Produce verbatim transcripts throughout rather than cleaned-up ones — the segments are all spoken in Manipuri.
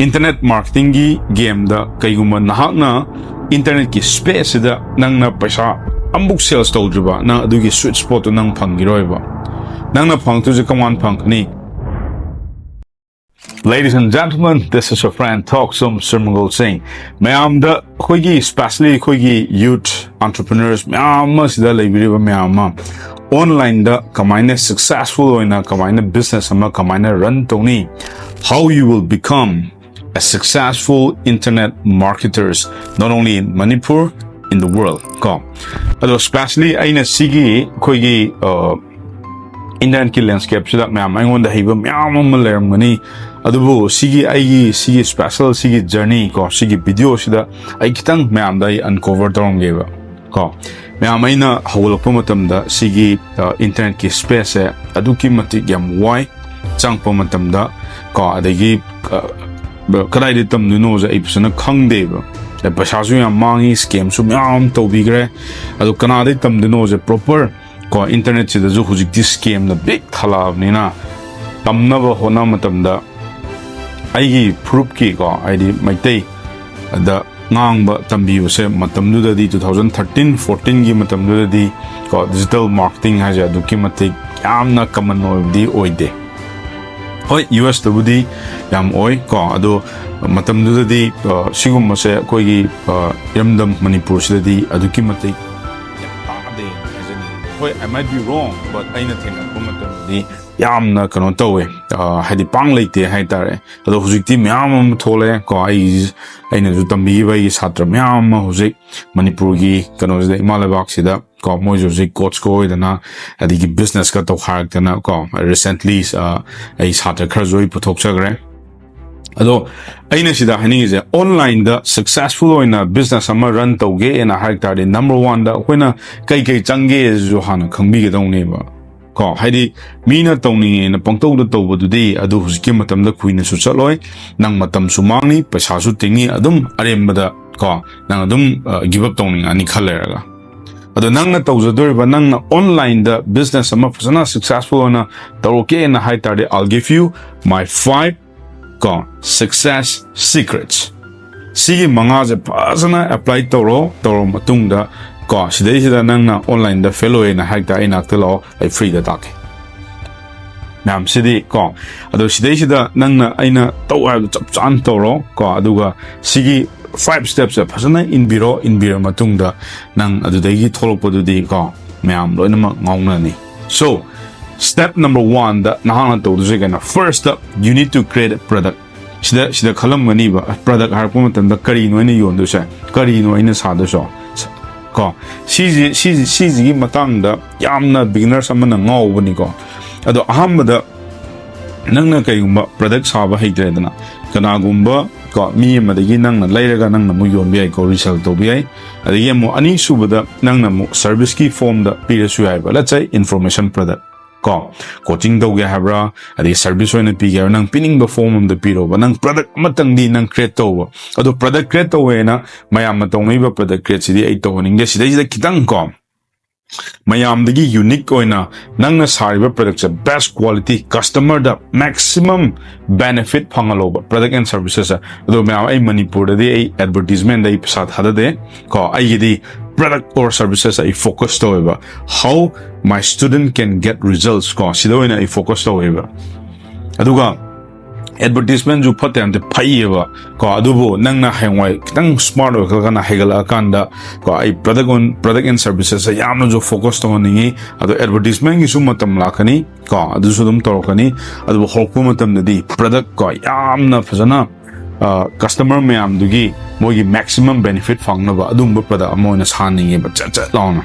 Internet marketingꯒꯤ gameꯗ ꯀꯩꯒꯨꯝꯕ ꯅꯍꯥꯛꯅ internetꯀꯤ spaceꯁꯤꯗ ꯅꯪꯅ ꯄꯩꯁꯥ ꯑꯃꯨꯛ sales ꯇꯧꯗ꯭ꯔꯤꯕ, ꯅꯪ ꯑꯗꯨꯒꯤ sweet spotꯇꯨ ꯅꯪ ꯐꯪꯈꯤꯔꯣꯏꯕ꯫ ꯅꯪꯅ ꯐꯪꯉꯛꯇꯣꯏꯁꯦ ꯀꯃꯥꯏꯅ ꯐꯪꯒꯅꯤ? Ladies and gentlemen, this is your friend Thoksom Sirmangol Singh. ꯃꯌꯥꯝꯗ ꯑꯩꯈꯣꯏꯒꯤ, especially ꯑꯩꯈꯣꯏꯒꯤ youth entrepreneurs ꯃꯌꯥꯝ ꯑꯃ, ꯁꯤꯗ ꯂꯩꯕꯤꯔꯤꯕ ꯃꯌꯥꯝ ꯑꯃ, onlineꯗ ꯀꯃꯥꯏꯅ successful ꯑꯣꯏꯅ ꯀꯃꯥꯏꯅ business ꯑꯃ ꯀꯃꯥꯏꯅ run ꯇꯧꯅꯤ, how you will become a successful internet marketers, not only in Manipur, in the world, ꯀꯣ꯫ ꯑꯗꯣ especially ꯑꯩꯅ ꯁꯤꯒꯤ ꯑꯩꯈꯣꯏꯒꯤ, ꯑ, internetꯀꯤ landscapeꯁꯤꯗ ꯃꯌꯥꯝ ꯑꯩꯉꯣꯟꯗ ꯍꯩꯕ ꯃꯌꯥꯝ ꯑꯃ ꯂꯩꯔꯝꯒꯅꯤ, ꯑꯗꯨꯕꯨ ꯁꯤꯒꯤ ꯑꯩꯒꯤ ꯁꯤꯒꯤ special ꯁꯤꯒꯤ journey ꯀꯣ, ꯁꯤꯒꯤ videoꯁꯤꯗ ꯑꯩ ꯈꯤꯇꯪ ꯃꯌꯥꯝꯗ ꯑꯩ uncover ꯇꯧꯔꯝꯒꯦꯕ ꯀꯣ꯫ ꯃꯌꯥꯝ, ꯑꯩꯅ ꯍꯧꯒꯠꯂꯛꯄ ꯃꯇꯝꯗ ꯁꯤꯒꯤ, ꯑ, internetꯀꯤ spaceꯁꯦ ꯑꯗꯨꯛꯀꯤ ꯃꯇꯤꯛ ꯌꯥꯝ ꯋꯥꯏ꯫ ꯆꯪꯉꯛꯄ ꯃꯇꯝꯗ ꯀꯣ, ꯑꯗꯒꯤ, ꯑ, ꯀꯗꯥꯏꯗ ꯇꯝꯗꯣꯏꯅꯣꯁꯦ ꯑꯩ ꯐꯖꯅ ꯈꯪꯗꯦꯕ꯫ ꯑꯗ ꯄꯩꯁꯥꯁꯨ ꯌꯥꯝ ꯃꯥꯡꯉꯤ, scamꯁꯨ ꯃꯌꯥꯝ ꯑꯃ ꯇꯧꯕꯤꯈ꯭ꯔꯦ꯫ ꯑꯗꯣ ꯀꯅꯥꯗꯩ ꯇꯝꯗꯣꯏꯅꯣꯁꯦ proper ꯀꯣ, internetꯁꯤꯗꯁꯨ ꯍꯧꯖꯤꯛꯇꯤ scamꯅ ꯄꯤꯛ ꯊꯜꯂꯛꯑꯕꯅꯤꯅ, ꯇꯝꯅꯕ ꯍꯣꯠꯅꯕ ꯃꯇꯝꯗ ꯑꯩꯒꯤ ꯐꯨꯔꯨꯞꯀꯤꯀꯣ, ꯍꯥꯏꯗꯤ ꯃꯩꯇꯩ, ꯑꯗ ꯉꯥꯡꯕ ꯇꯝꯕꯤꯕꯁꯦ ꯃꯇꯝꯗꯨꯗꯗꯤ, two thousand thirteen fourteenꯒꯤ ꯃꯇꯝꯗꯨꯗꯗꯤ ꯀꯣ, digital marketing ꯍꯥꯏꯁꯦ ꯑꯗꯨꯛꯀꯤ ꯃꯇꯤꯛ ꯌꯥꯝꯅ common ꯑꯣꯏꯕꯗꯤ ꯑꯣꯏꯗꯦ꯫ ꯍꯣꯏ, USꯇꯕꯨꯗꯤ ꯌꯥꯝ ꯑꯣꯏ ꯀꯣ, ꯑꯗꯣ ꯃꯇꯝꯗꯨꯗꯗꯤ, ꯑ, ꯁꯤꯒꯨꯝꯕꯁꯦ ꯑꯩꯈꯣꯏꯒꯤ, ꯑ, ꯏꯔꯝꯗꯝ ꯃꯅꯤꯄꯨꯔꯁꯤꯗꯗꯤ ꯑꯗꯨꯛꯀꯤ ꯃꯇꯤꯛ ꯌꯥꯝ ꯇꯥꯗꯦ ꯍꯥꯏꯖꯅꯤꯡꯉꯤ꯫ ꯍꯣꯏ, I might be wrong, but ꯑꯩꯅ ꯊꯦꯡꯅꯔꯛꯄ ꯃꯇꯝꯗꯗꯤ ꯌꯥꯝꯅ ꯀꯩꯅꯣ ꯇꯧꯋꯦ, ꯑ, ꯍꯥꯏꯗꯤ ꯄꯥꯡ ꯂꯩꯇꯦ ꯍꯥꯏꯇꯥꯔꯦ꯫ ꯑꯗꯣ ꯍꯧꯖꯤꯛꯇꯤ ꯃꯌꯥꯝ ꯑꯃ ꯊꯣꯛꯂꯛꯑꯦ ꯀꯣ꯫ ꯑꯩ, ꯑꯩꯅꯁꯨ ꯇꯝꯕꯤꯈꯤꯕ ꯑꯩꯒꯤ ꯁꯥꯇ꯭ꯔ ꯃꯌꯥꯝ ꯑꯃ ꯍꯧꯖꯤꯛ ꯃꯅꯤꯄꯨꯔꯒꯤ ꯀꯩꯅꯣꯁꯤꯗ, ꯏꯃꯥ ꯂꯩꯕꯥꯛꯁꯤꯗ ꯀꯣ, ꯃꯣꯏꯁꯨ ꯍꯧꯖꯤꯛ coachꯀ ꯑꯣꯏꯗꯅ, ꯑꯗꯒꯤ businessꯀ ꯇꯧꯈꯥꯏꯔꯛꯇꯅ ꯀꯣ, recently, ꯑ, ꯑꯩ ꯁꯥꯇ꯭ꯔ ꯈꯔꯁꯨ ꯑꯩ ꯄꯨꯊꯣꯛꯆꯈ꯭ꯔꯦ꯫ ꯑꯗꯣ ꯑꯩꯅ ꯁꯤꯗ ꯍꯥꯏꯅꯤꯡꯉꯤꯁꯦ, onlineꯗ successful ꯑꯣꯏꯅ business ꯑꯃ run ꯇꯧꯒꯦꯅ ꯍꯥꯏ ꯇꯥꯔꯗꯤ, number oneꯗ ꯑꯩꯈꯣꯏꯅ ꯀꯩ ꯀꯩ ꯆꯪꯒꯦꯁꯤꯁꯨ ꯍꯥꯟꯅ ꯈꯪꯕꯤꯒꯗꯧꯅꯦꯕ ꯀꯣ꯫ ꯍꯥꯏꯗꯤ ꯃꯤꯅ ꯇꯧꯅꯤꯡꯉꯦꯅ ꯄꯪꯇꯧꯗ ꯇꯧꯕꯗꯨꯗꯤ ꯑꯗꯨ ꯍꯧꯖꯤꯛꯀꯤ ꯃꯇꯝꯗ ꯀꯨꯏꯅꯁꯨ ꯆꯠꯂꯣꯏ, ꯅꯪ ꯃꯇꯝꯁꯨ ꯃꯥꯡꯅꯤ, ꯄꯩꯁꯥꯁꯨ ꯇꯤꯡꯉꯤ, ꯑꯗꯨꯝ ꯑꯔꯦꯝꯕꯗ ꯀꯣ, ꯅꯪ ꯑꯗꯨꯝ, ꯑ, give up ꯇꯧꯅꯤꯡꯉꯛꯑꯅꯤ ꯈꯔ ꯂꯩꯔꯒ꯫ ꯑꯗꯣ ꯅꯪꯅ ꯇꯧꯖꯗꯣꯔꯤꯕ, ꯅꯪꯅ onlineꯗ business ꯑꯃ ꯐꯖꯅ successful ꯑꯣꯏꯅ ꯇꯧꯔꯛꯀꯦꯅ ꯍꯥꯏ ꯇꯥꯔꯗꯤ, I'll give you my five ꯀꯣ, success secrets꯫ ꯁꯤꯒꯤ ꯃꯉꯥꯁꯦ ꯐꯖꯅ apply ꯇꯧꯔꯣ꯫ ꯇꯧꯔ ꯃꯇꯨꯡꯗ ꯀꯣ, ꯁꯤꯗꯩꯁꯤꯗ ꯅꯪꯅ online ꯗ fail ꯑꯣꯏꯌꯦꯅ ꯍꯥꯏ ꯇꯥꯔꯦ, ꯑꯩ ꯅꯥꯛꯇ ꯂꯥꯛꯑꯣ, ꯑꯩ free ꯗ ꯇꯥꯛꯀꯦ ꯃꯌꯥꯝꯁꯤꯗꯤ ꯀꯣ꯫ ꯑꯗꯣ ꯁꯤꯗꯩꯁꯤꯗ ꯅꯪꯅ ꯑꯩꯅ ꯇꯧ ꯍꯥꯏꯕꯗꯣ ꯆꯞ ꯆꯥꯅ ꯇꯧꯔꯣ ꯀꯣ꯫ ꯑꯗꯨꯒ ꯁꯤꯒꯤ five steps ꯁꯦ ꯐꯖꯅ ꯏꯟꯕꯤꯔꯣ꯫ ꯏꯟꯕꯤꯔ ꯃꯇꯨꯡꯗ ꯅꯪ ꯑꯗꯨꯗꯒꯤ ꯊꯣꯛꯂꯛꯄꯗꯨꯗꯤ ꯀꯣ, ꯃꯌꯥꯝ ꯂꯣꯏꯅꯃꯛ ꯉꯥꯎꯅꯅꯤ꯫ So, step number one ꯗ ꯅꯍꯥꯛꯅ ꯇꯧꯗꯣꯏꯁꯦ ꯀꯩꯅꯣ? First, you need to create a product꯫ ꯁꯤꯗ, ꯁꯤꯗ ꯈꯜꯂꯝꯒꯅꯤꯕ, product ꯍꯥꯏꯔꯛꯄ ꯃꯇꯝꯗ ꯀꯔꯤꯅꯣ ꯑꯩꯅ ꯌꯣꯟꯗꯣꯏꯁꯦ, ꯀꯔꯤꯅꯣ ꯑꯩꯅ ꯁꯥꯗꯣꯏꯁꯦ ꯀꯣ꯫ ꯁꯤꯁꯤ, ꯁꯤꯁꯤ, ꯁꯤꯁꯤꯒꯤ ꯃꯇꯥꯡꯗ ꯌꯥꯝꯅ beginners ꯑꯃꯅ ꯉꯥꯎꯕꯅꯤꯀꯣ꯫ ꯑꯗꯣ ꯑꯍꯥꯟꯕꯗ ꯅꯪꯅ ꯀꯩꯒꯨꯝꯕ product ꯁꯥꯕ ꯍꯩꯇ꯭ꯔꯦꯗꯅ, ꯀꯅꯥꯒꯨꯝꯕ ꯀꯣ, ꯃꯤ ꯑꯃꯗꯒꯤ ꯅꯪꯅ ꯂꯩꯔꯒ ꯅꯪꯅ ꯑꯃꯨꯛ ꯌꯣꯟꯕ ꯌꯥꯏꯀꯣ, resell ꯇꯧꯕ ꯌꯥꯏ꯫ ꯑꯗꯒꯤ ꯑꯃꯨꯛ ꯑꯅꯤꯁꯨꯕꯗ ꯅꯪꯅ ꯑꯃꯨꯛ service ꯀꯤ form ꯗ ꯄꯤꯔꯁꯨ ꯌꯥꯏꯕ, let's say information product ꯀꯣ, coaching ꯇꯧꯒꯦ ꯍꯥꯏꯕ꯭ꯔꯥ, ꯑꯗꯒꯤ service ꯑꯣꯏꯅ ꯄꯤꯒꯦ ꯍꯥꯏꯕ꯭ꯔꯥ, ꯅꯪ ꯄꯤꯅꯤꯡꯕ form ꯑꯃꯗ ꯄꯤꯔꯣꯕ, ꯅꯪ product ꯑꯃꯇꯪꯗꯤ ꯅꯪ create ꯇꯧꯕ꯫ ꯑꯗꯣ product create ꯇꯧꯋꯦꯅ ꯃꯌꯥꯝꯅ ꯇꯧꯅꯔꯤꯕ product create ꯁꯤꯗꯤ ꯑꯩ ꯇꯧꯍꯟꯅꯤꯡꯗꯦ꯫ ꯁꯤꯗꯩꯁꯤꯗ ꯈꯤꯇꯪ ꯀꯣ, ꯃꯌꯥꯝꯗꯒꯤ unique ꯑꯣꯏꯅ ꯅꯪꯅ ꯁꯥꯔꯤꯕ product say best quality, customer the maximum benefit ꯐꯪꯍꯜꯂꯣꯕ product and services ꯁꯦ꯫ ꯑꯗꯣ ꯃꯌꯥꯝ, ꯑꯩ ꯃꯅꯤꯄꯨꯔꯗꯗꯤ ꯑꯩ advertisement ꯗ ꯑꯩ ꯄꯩꯁꯥ ꯊꯥꯗꯗꯦ ꯀꯣ꯫ ꯑꯩꯒꯤꯗꯤ product or services ꯑꯩ focus ꯇꯧꯋꯦꯕ꯫ How my student can get results ꯀꯣ, ꯁꯤꯗ ꯑꯣꯏꯅ ꯑꯩ focus ꯇꯧꯋꯦꯕ꯫ ꯑꯗꯨꯒ advertisement ꯁꯨ ꯐꯠꯇꯦ ꯍꯥꯏꯕꯗꯤ ꯐꯩꯌꯦꯕ ꯀꯣ, ꯑꯗꯨꯕꯨ ꯅꯪꯅ ꯍꯌꯦꯡꯋꯥꯏ ꯈꯤꯇꯪ smart ꯑꯣꯏꯈꯠꯂꯀꯥꯟꯗ, ꯍꯩꯒꯠꯂꯛꯑꯀꯥꯟꯗ ꯀꯣ, ꯑꯩ product on, product and services ꯁꯦ ꯌꯥꯝꯅꯁꯨ focus ꯇꯧꯍꯟꯅꯤꯡꯉꯤ꯫ ꯑꯗꯣ advertisement ꯒꯤꯁꯨ ꯃꯇꯝ ꯂꯥꯛꯀꯅꯤ ꯀꯣ, ꯑꯗꯨꯁꯨ ꯑꯗꯨꯝ ꯇꯧꯔꯛꯀꯅꯤ꯫ ꯑꯗꯨꯕꯨ ꯍꯧꯔꯛꯄ ꯃꯇꯝꯗꯗꯤ product ꯀꯣ, ꯌꯥꯝꯅ ꯐꯖꯅ, ꯑ, customer ꯃꯌꯥꯝꯗꯨꯒꯤ ꯃꯣꯏꯒꯤ maximum benefit ꯐꯪꯅꯕ ꯑꯗꯨꯝꯕ product ꯑꯃ ꯑꯣꯏꯅ ꯁꯥꯅꯤꯡꯉꯦꯕ, ꯆꯠ ꯆꯠ ꯂꯥꯎꯅ꯫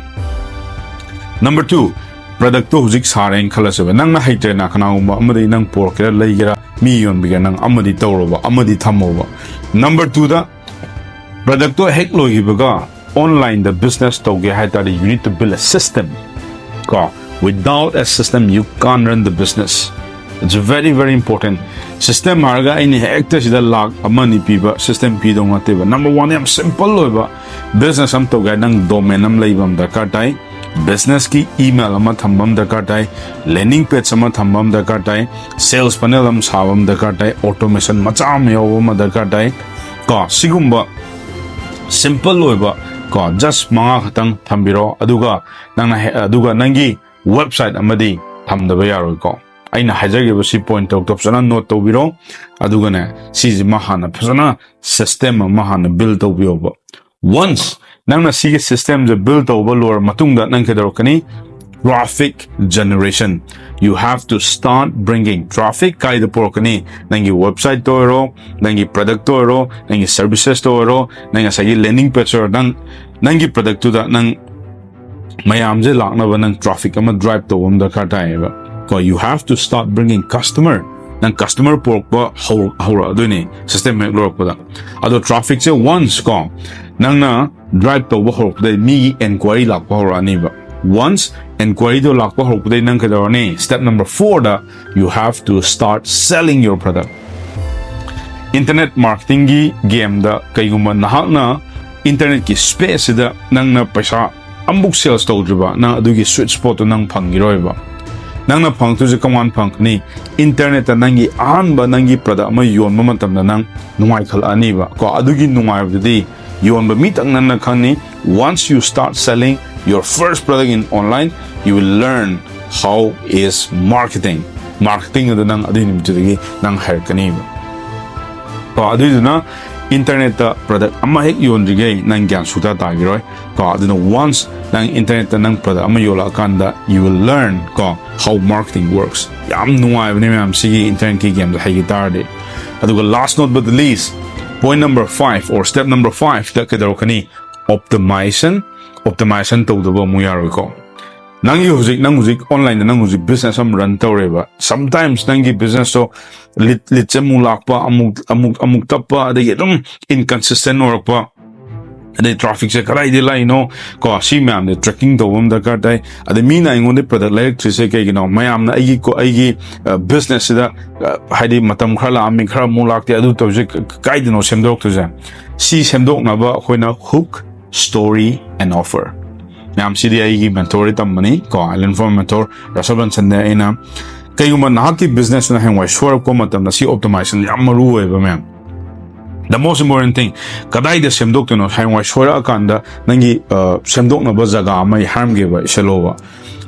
Number two, product ꯇꯣ ꯍꯧꯖꯤꯛ ꯁꯥꯔꯦꯅ ꯈꯜꯂꯁꯦꯕ, ꯅꯪꯅ ꯍꯩꯇ꯭ꯔꯦꯅ, ꯀꯅꯥꯒꯨꯝꯕ ꯑꯃꯗꯒꯤ ꯅꯪ ꯄꯣꯔꯛꯀꯦꯔꯥ, ꯂꯩꯒꯦꯔꯥ, ꯃꯤ ꯌꯣꯟꯕꯤꯒꯦꯔꯥ, ꯅꯪ ꯑꯃꯗꯤ ꯇꯧꯔꯣꯕ, ꯑꯃꯗꯤ ꯊꯝꯃꯣꯕ꯫ Number two ꯗ, product ꯇꯣ ꯍꯦꯛ ꯂꯣꯏꯈꯤꯕꯒ online ꯗ business ꯇꯧꯒꯦ ꯍꯥꯏ ꯇꯥꯔꯗꯤ, you need to build a system ꯀꯣ꯫ Without a system, you can't run the business. It's very, very important. System ꯍꯥꯏꯔꯒ ꯑꯩꯅ ꯍꯦꯛꯇ ꯁꯤꯗ ꯂꯥꯛ ꯑꯃ ꯑꯅꯤ ꯄꯤꯕ system ꯄꯤꯗꯧ ꯅꯠꯇꯦꯕ꯫ Number one, ꯌꯥꯝ simple ꯑꯣꯏꯕ business ꯑꯃ ꯇꯧꯒꯦ ꯍꯥꯏ, ꯅꯪ domain ꯑꯃ ꯂꯩꯕ ꯑꯃ ꯗꯔꯀꯥꯔ ꯇꯥꯏ꯫ business ꯀꯤ email ꯑꯃ ꯊꯝꯕ ꯑꯃ ꯗꯔꯀꯥꯔ ꯇꯥꯏ, landing page ꯑꯃ ꯊꯝꯕ ꯑꯃ ꯗꯔꯀꯥꯔ ꯇꯥꯏ, sales funnel ꯑꯃ ꯁꯥꯕ ꯑꯃ ꯗꯔꯀꯥꯔ ꯇꯥꯏ, automation ꯃꯆꯥ ꯑꯃ ꯌꯥꯎꯕ ꯑꯃ ꯗꯔꯀꯥꯔ ꯇꯥꯏ꯫ ꯀꯣ, ꯁꯤꯒꯨꯝꯕ simple ꯑꯣꯏꯕ, ꯀꯣ, just ꯃꯉꯥ ꯈꯛꯇꯪ ꯊꯝꯕꯤꯔꯣ꯫ ꯑꯗꯨꯒ ꯅꯪꯅ ꯍꯦ-, ꯑꯗꯨꯒ ꯅꯪꯒꯤ website ꯑꯃꯗꯤ ꯊꯝꯗꯕ ꯌꯥꯔꯣꯏꯀꯣ꯫ ꯑꯩꯅ ꯍꯥꯏꯖꯈꯤꯕ ꯁꯤ point ꯇꯔꯨꯛꯇꯣ ꯐꯖꯅ note ꯇꯧꯕꯤꯔꯣ꯫ ꯑꯗꯨꯒꯅꯦ, ꯁꯤꯁꯤꯃ ꯍꯥꯟꯅ ꯐꯖꯅ system ꯑꯃ ꯍꯥꯟꯅ build ꯇꯧꯕꯤꯌꯣꯕ꯫ Once ꯅꯪꯅ ꯁꯤꯒꯤ system ꯁꯦ build ꯇꯧꯕ ꯂꯣꯏꯔ ꯃꯇꯨꯡꯗ, ꯅꯪ ꯀꯩꯗꯧꯔꯛꯀꯅꯤ? Traffic generation. You have to start bringing traffic꯫ ꯀꯥꯏꯗ ꯄꯨꯔꯛꯀꯅꯤ? ꯅꯪꯒꯤ website ꯇ ꯑꯣꯏꯔꯣ, ꯅꯪꯒꯤ product ꯇ ꯑꯣꯏꯔꯣ, ꯅꯪꯒꯤ services ꯇ ꯑꯣꯏꯔꯣ, ꯅꯪ ꯉꯁꯥꯏꯒꯤ landing page ꯑꯣꯏꯔꯣ, ꯅꯪ, ꯅꯪꯒꯤ product ꯇꯨꯗ ꯅꯪ ꯃꯌꯥꯝꯁꯦ ꯂꯥꯛꯅꯕ ꯅꯪ traffic ꯑꯃ drive ꯇꯧꯕ ꯑꯃ ꯗꯔꯀꯥꯔ ꯇꯥꯏꯌꯦꯕ꯫ ꯀꯣ, you have to start bringing customer꯫ ꯅꯪ customer ꯄꯨꯔꯛꯄ ꯍꯧ-, ꯍꯧꯔꯛꯑꯗꯣꯏꯅꯦ system ꯍꯦꯛ ꯂꯣꯏꯔꯛꯄꯗ꯫ ꯑꯗꯣ traffic ꯁꯦ once, ꯀꯣ, ꯅꯪꯅ drive ꯇꯧꯕ ꯍꯧꯔꯛꯄꯗꯩ ꯃꯤꯒꯤ enquiry ꯂꯥꯛꯄ ꯍꯧꯔꯛꯑꯅꯤꯕ꯫ Once enquiry ꯗꯣ ꯂꯥꯛꯄ ꯍꯧꯔꯛꯄꯗꯩ ꯅꯪ ꯀꯩꯗꯧꯔꯅꯤ? Step number four the, you have to start selling your product꯫ Internet marketing ꯒꯤ game ꯗ ꯀꯩꯒꯨꯝꯕ ꯅꯍꯥꯛꯅ internet ꯀꯤ space ꯁꯤꯗ ꯅꯪꯅ ꯄꯩꯁꯥ ꯑꯃꯨꯛ sales ꯇꯧꯗ꯭ꯔꯤꯕ, ꯅꯪ ꯑꯗꯨꯒꯤ sweet spot ꯇꯣ ꯅꯪ ꯐꯪꯈꯤꯔꯣꯏꯕ꯫ ꯅꯪꯅ ꯐꯪꯉꯛꯇꯣꯏꯁꯦ ꯀꯃꯥꯏꯅ ꯐꯪꯉꯛꯀꯅꯤ? Internet ꯇ ꯅꯪꯒꯤ ꯑꯍꯥꯟꯕ ꯅꯪꯒꯤ product ꯑꯃ ꯌꯣꯟꯕ ꯃꯇꯝꯗ ꯅꯪ ꯅꯨꯡꯉꯥꯏꯈꯠꯂꯛꯑꯅꯤꯕ꯫ ꯀꯣ, ꯑꯗꯨꯒꯤ ꯅꯨꯡꯉꯥꯏꯕꯗꯨꯗꯤ ꯌꯣꯟꯕ ꯃꯤꯇꯪꯅ ꯈꯪꯅꯤ꯫ Once you start selling your first product in online, you will learn how is marketing꯫ Marketing ꯑꯗꯨ ꯅꯪ ꯑꯗꯨꯒꯤ ꯅꯨꯃꯤꯠꯇꯨꯗꯒꯤ ꯅꯪ ꯍꯩꯔꯛꯀꯅꯤꯕ꯫ ꯀꯣ, ꯑꯗꯨꯏꯗꯨꯅ internet ꯇ product ꯑꯃ ꯍꯦꯛ ꯌꯣꯟꯗ꯭ꯔꯤꯉꯩ ꯅꯪ ꯒ꯭ꯌꯥꯟ ꯁꯨꯛꯇꯥ ꯇꯥꯈꯤꯔꯣꯏ꯫ ꯀꯣ, ꯑꯗꯨꯅ once ꯅꯪ internet ꯇ ꯅꯪ product ꯑꯃ ꯌꯣꯜꯂꯛꯑꯀꯥꯟꯗ, you will learn, ꯀꯣ, how marketing works꯫ ꯌꯥꯝ ꯅꯨꯡꯉꯥꯏꯕꯅꯦ ꯃꯌꯥꯝ, ꯁꯤꯒꯤ internet ꯀꯤ game ꯗ ꯍꯩꯈꯤ ꯇꯥꯔꯗꯤ꯫ ꯑꯗꯨꯒ last not but the least, point number five or step number five the ꯀꯩꯗꯧꯔꯛꯀꯅꯤ? Optimization꯫ Optimization ꯇꯧꯗꯕ ꯑꯃꯨꯛ ꯌꯥꯔꯣꯏꯀꯣ꯫ ꯅꯪꯒꯤ ꯍꯧꯖꯤꯛ, ꯅꯪ ꯍꯧꯖꯤꯛ online ꯗ ꯅꯪ ꯍꯧꯖꯤꯛ business ꯑꯃ run ꯇꯧꯔꯦꯕ꯫ Sometimes ꯅꯪꯒꯤ business ꯇꯣ lead, lead ꯁꯦ ꯑꯃꯨꯛ ꯂꯥꯛꯄ, ꯑꯃꯨꯛ, ꯑꯃꯨꯛ, ꯑꯃꯨꯛ ꯇꯞꯄ, ꯑꯗꯒꯤ ꯑꯗꯨꯝ inconsistent ꯑꯣꯏꯔꯛꯄ, ꯑꯗꯩ traffic ꯁꯦ ꯀꯗꯥꯏꯗꯩ ꯂꯥꯛꯏꯅꯣ, ꯀꯣ, ꯁꯤ ꯃꯌꯥꯝꯁꯦ tracking ꯇꯧꯕ ꯑꯃ ꯗꯔꯀꯥꯔ ꯇꯥꯏ꯫ ꯑꯗꯩ ꯃꯤꯅ ꯑꯩꯉꯣꯟꯗ product ꯂꯩꯔꯛꯇ꯭ꯔꯤꯁꯦ ꯀꯩꯒꯤꯅꯣ? ꯃꯌꯥꯝꯅ ꯑꯩꯒꯤ ꯀꯣ-, ꯑꯩꯒꯤ, ꯑ, business ꯁꯤꯗ, ꯑ, ꯍꯥꯏꯗꯤ ꯃꯇꯝ ꯈꯔ ꯂꯥꯛꯑꯝꯃꯤ, ꯈꯔ ꯑꯃꯨꯛ ꯂꯥꯛꯇꯦ, ꯑꯗꯨ ꯇꯧꯔꯤꯁꯦ ꯀ-, ꯀꯥꯏꯗꯅꯣ ꯁꯦꯝꯗꯣꯔꯛꯇꯣꯏꯁꯦ? ꯁꯤ ꯁꯦꯝꯗꯣꯛꯅꯕ ꯑꯩꯈꯣꯏꯅ hook, story and offer꯫ ꯃꯌꯥꯝ, ꯁꯤꯗꯤ ꯑꯩꯒꯤ mentor ꯗꯤ ꯇꯝꯕꯅꯤ ꯀꯣ, I learn from mentor Russell Brunson ꯗ꯫ ꯑꯩꯅ ꯀꯩꯒꯨꯝꯕ ꯅꯍꯥꯛꯀꯤ business ꯇꯨꯅ ꯍꯌꯦꯡꯋꯥꯏ ꯁꯣꯏꯔꯛꯄ ꯃꯇꯝꯗ, ꯁꯤ optimization ꯌꯥꯝ ꯃꯔꯨ ꯑꯣꯏꯌꯦꯕ ꯃꯌꯥꯝ꯫ The most important thing, ꯀꯗꯥꯏꯗ ꯁꯦꯝꯗꯣꯛꯇꯣꯏꯅꯣ? ꯍꯌꯦꯡꯋꯥꯏ ꯁꯣꯏꯔꯛꯑꯀꯥꯟꯗ ꯅꯪꯒꯤ ꯑ, ꯁꯦꯝꯗꯣꯛꯅꯕ ꯖꯒꯥ ꯑꯃ ꯑꯩ ꯍꯥꯏꯔꯝꯒꯦꯕ, ꯏꯁꯜꯂꯣꯕ꯫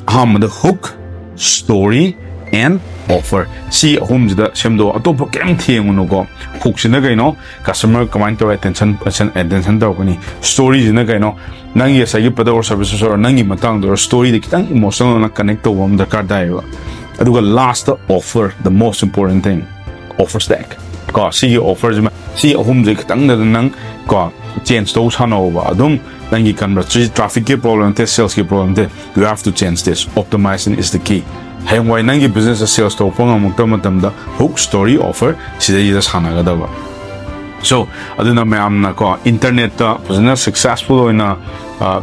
ꯑꯍꯥꯟꯕꯗ hook, story and offer, ꯁꯤ ꯑꯍꯨꯝꯁꯤꯗ ꯁꯦꯝꯗꯣꯛꯑꯣ꯫ ꯑꯇꯣꯞꯄ ꯀꯩꯝ ꯊꯦꯡꯉꯨꯅꯨꯀꯣ꯫ Hook ꯁꯤꯅ ꯀꯩꯅꯣ? Customer ꯀꯃꯥꯏꯅ ꯇꯧꯔ attention, attention ꯇꯧꯔꯛꯀꯅꯤ? Story ꯁꯤꯅ ꯀꯩꯅꯣ? ꯅꯪꯒꯤ ꯉꯁꯥꯏꯒꯤ product or services ꯑꯣꯏꯔꯣ, ꯅꯪꯒꯤ ꯃꯇꯥꯡꯗ ꯑꯣꯏꯔꯣ, story ꯗ ꯈꯤꯇꯪ emotional ꯑꯣꯏꯅ connect ꯇꯧꯕ ꯑꯃ ꯗꯔꯀꯥꯔ ꯇꯥꯏꯌꯦꯕ꯫ ꯑꯗꯨꯒ last ꯇ offer, the most important thing, offer stack꯫ ꯀꯣ, ꯁꯤꯒꯤ offer ꯁꯤꯃ, ꯁꯤ ꯑꯍꯨꯝꯁꯦ ꯈꯤꯇꯪꯗ ꯅꯪ ꯀꯣ change ꯇꯧ ꯁꯥꯟꯅꯧꯕ꯫ ꯑꯗꯨꯝ ꯅꯪꯒꯤ convert, traffic ꯀꯤ problem ꯅꯠꯇꯦ, sales ꯀꯤ problem ꯅꯠꯇꯦ, you have to change this, optimization is the key꯫ ꯍꯌꯦꯡꯋꯥꯏ ꯅꯪꯒꯤ business ꯇ sales ꯇꯧꯔꯛꯄ ꯉꯝꯃꯛꯇꯕ ꯃꯇꯝꯗ hook, story, offer ꯁꯤꯗꯩꯁꯤꯗ ꯁꯥꯟꯅꯒꯗꯕ꯫ So, ꯑꯗꯨꯅ ꯃꯌꯥꯝꯅ ꯀꯣ internet ꯇ ꯐꯖꯅ successful ꯑꯣꯏꯅ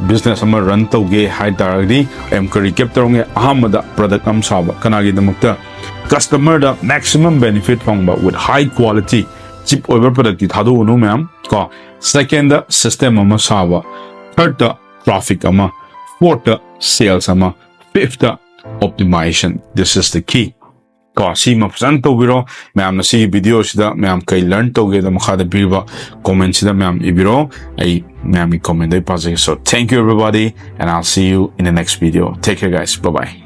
business ꯑꯃ run ꯇꯧꯒꯦ ꯍꯥꯏ ꯇꯥꯔꯒꯗꯤ, ꯑꯩ ꯑꯃꯨꯛꯀ recap ꯇꯧꯔꯝꯒꯦ꯫ ꯑꯍꯥꯟꯕꯗ product ꯑꯃ ꯁꯥꯕ, ꯀꯅꯥꯒꯤꯗꯃꯛꯇ? Customer ꯗ maximum benefit ꯐꯪꯕ with high quality, cheap ꯑꯣꯏꯕ product ꯇꯤ ꯊꯥꯗꯣꯛꯎꯅꯨ ꯃꯌꯥꯝ ꯀꯣ꯫ Second ꯗ system ꯑꯃ ꯁꯥꯕ, third ꯇ traffic ꯑꯃ, fourth ꯇ sales ꯑꯃ, fifth ꯇ optimization, this is the key꯫ ꯀꯣ, ꯁꯤꯃ ꯐꯖꯅ ꯇꯧꯕꯤꯔꯣ꯫ ꯃꯌꯥꯝꯅ ꯁꯤꯒꯤ video ꯁꯤꯗ ꯃꯌꯥꯝ ꯀꯩ learn ꯇꯧꯒꯦꯗ ꯃꯈꯥꯗ ꯄꯤꯔꯤꯕ comment ꯁꯤꯗ ꯃꯌꯥꯝ ꯏꯕꯤꯔꯣ꯫ ꯑꯩ ꯃꯌꯥꯝꯒꯤ comment ꯗ ꯑꯩ ꯄꯥꯖꯒꯦ꯫ So, thank you everybody and I'll see you in the next video. Take care guys. Bye bye.